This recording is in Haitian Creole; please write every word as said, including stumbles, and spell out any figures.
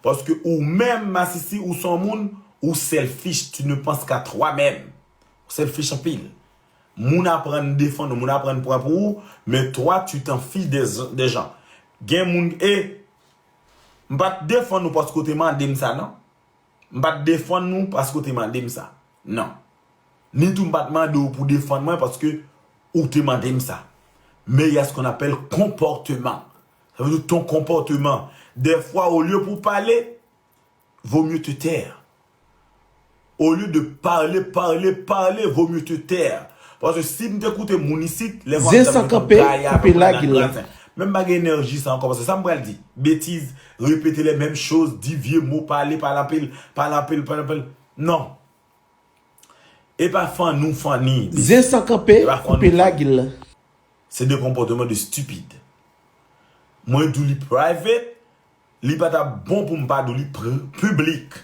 Paske ou menm, masisi, ou se yon moun, ou selfish, tu ne penses qu'à toi-même. Ou selfish anpil. Moun aprann defann ou, moun aprann pran pou ou, men toi, tu t'en fiches des, des gens. Gen moun, e, m pa t defann ou paske w te mande m sa, non. M pa t defann ou paske w te mande m sa. Non. Ni tou m pa t mande w pou defann mwen paske ou te mande m sa. Men il y a ce qu'on appelle comportement. Ça veut dire ton comportement. Des fois, au lieu pour parler, vaut mieux te taire. Au lieu de parler, parler, parler, vaut mieux te taire. Paske si m te koute moun isit, lè m ap Zen san kanpe, koupe lagil. Menm pa gen enèji sa ankò, paske sa m pral di. Betiz, repete les mêmes choses, di vye mo, pale, pale anpil, pale anpil, pale anpil. Non. E pa fann ou fann li. Zen san kanpe, koupe lagil. Se de konpòteman de stupide. Mwen di w li private, li pa t ap bon pou m pa di w li piblik.